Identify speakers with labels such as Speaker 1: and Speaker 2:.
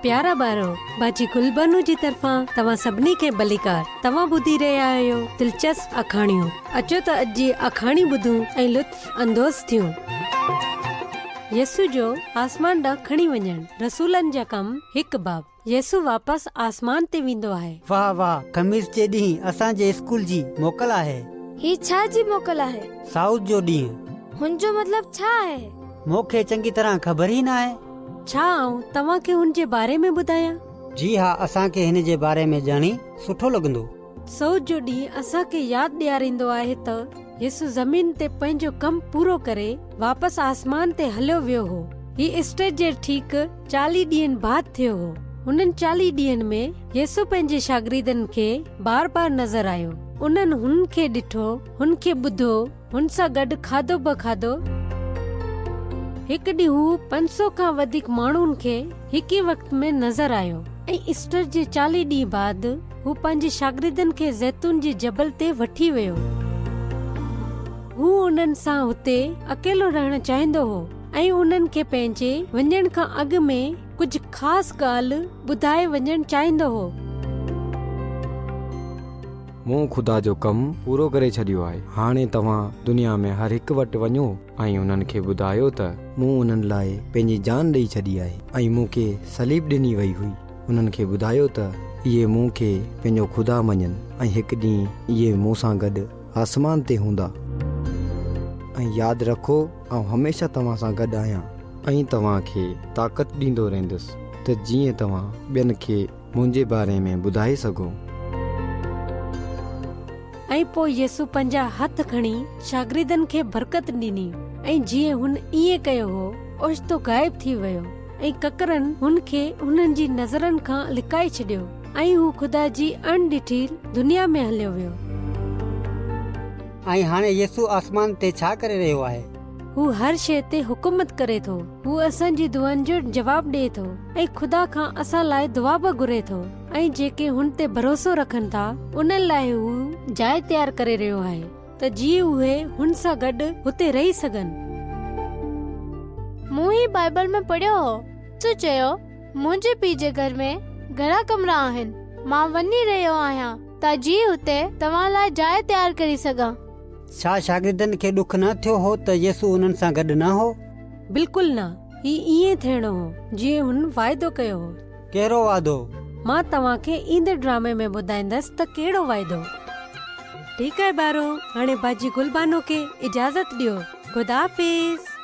Speaker 1: پيارا ٻارو، باجي گلبانو جي طرفان توهان سڀني کي ڀليڪار. توهان ٻڌي رهيا آهيو دلچسپ آکاڻيون. اچو ته اڄ جي آکاڻي ٻڌون ۽ لطف اندوز ٿيون. يسوع جو آسمان ڏانهن کڻي وڃڻ، رسولن جا ڪم، هڪ باب. يسوع واپس آسمان تي ويندو آهي.
Speaker 2: واهه واهه خميس جي ڏينهن اسان جي اسڪول جي موڪل آهي.
Speaker 3: هي ڇا جي موڪل آهي؟
Speaker 2: سائوٿ جو ڏينهن.
Speaker 3: هن جو مطلب ڇا آهي؟
Speaker 2: مون کي چڱي طرح خبر ئي ناهي.
Speaker 1: ڇا آئون توهان کي هن جي باري ۾ ٻڌايان؟
Speaker 2: جي ها اسان کي هن جي باري ۾ ڄاڻي سٺو لڳندو.
Speaker 1: سعود جو ڏينهن اسان کي ياد ڏياريندو آهي ته يسوع زمين تي پنهنجو ڪم پورو ڪري واپس آسمان تي هليو ويو هو. هي ايسٽر جي ٺيڪ 40 ڏينهن بعد ٿيو هو. هنن 40 ڏينهن ۾ يسوع پنهنجي شاگردن کي بار بار نظر آيو. انهن هن کي ڏٺو، هن کي ٻڌو، هن سان گڏ کاڌو به کاڌو. هڪ ڏينهن هو 500 کان وڌيڪ ماڻهن کي هڪ ئي وقت ۾ نظر آيو ۽ ايسٽر جي 40 ڏينهن بعد هو پنهنجي شاگردن کي زيتون جي جبل تي وٺي ويو. هو انهن سان هتي اڪيلو رهڻ چاهيندو هو ۽ انهن کي پنهنجي وڃڻ کان اڳ ۾ ڪجهه خاص ڳالهه ٻڌائي وڃڻ چاهيندو هو.
Speaker 4: مون خدا جو ڪم پورو ڪري ڇڏيو آهي. هاڻي توهان دنيا ۾ هر هڪ وٽ وڃو ۽ انهن کي ٻڌايو ته. مون انهن لاء پنهنجي جان ڏئي ڇڏي آهي ۽ مون کي صليب ڏني وئي هئي. انهن کي ٻڌايو ته اهي مون کي پنهنجو خدا مڃن ۽ هڪ ڏينهن اهي مون سان گڏ آسمان تي هوندا. ۽ ياد رکو، آئون هميشه توهان سان گڏ آهيان ۽ توهان کي طاقت ڏيندو رهندس ته جيئن توهان ٻين کي منهنجي باري ۾ ٻڌائي سگهو.
Speaker 1: ۽ پوء يسوع پنهنجا هٿ کڻي شاگردن کي برڪت ڏني، ۽ جيئن هن ائين ڪيو هو، اوچتو غائب ٿي ويو، ۽ ڪڪرن هن کي انهن جي نظرن کان لڪائي ڇڏيو، ۽ هو خدا جي اڻ ڏٺي دنيا ۾ هليو ويو.
Speaker 2: ۽ هاڻي يسوع آسمان تي ڇا ڪري رهيو آهي؟
Speaker 1: هو هر شيء تي حڪومت ڪري ٿو. هو اسان جي دعائن جو جواب ڏئي ٿو ۽ خدا کان اسان لاء دعا به گهري ٿو ۽ جيڪي هن تي ڀروسو رکن ٿا انهن لاء هو جاء تيار ڪري رهيو آهي ته جيئن اهي هن سان گڏ هتي رهي سگهن.
Speaker 3: مون هي بائيبل ۾ پڙهيو هو. يسوع چيو، منهنجي پيء جي گهر ۾ گهڻا ڪمرا آهن. مان وڃي رهيو آهيان ته جيئن هتي توهان لاء جاء تيار ڪري سگهان.
Speaker 2: ڇا شاگردن کي ڏک نه ٿيو هو ته يسوع انهن سان گڏ نه هو؟
Speaker 1: بلڪل نه، هي ائين ٿيڻو هو، جيئن هن واعدو ڪيو هو.
Speaker 2: ڪهڙو واعدو؟
Speaker 1: مان توهان کي ايندڙ ڊرامي ۾ ٻڌائيندس ته ڪهڙو واعدو. ٺيڪ آهي ٻارو، هاڻي باجي گلبانو کي اجازت ڏيو. خدا حافظ.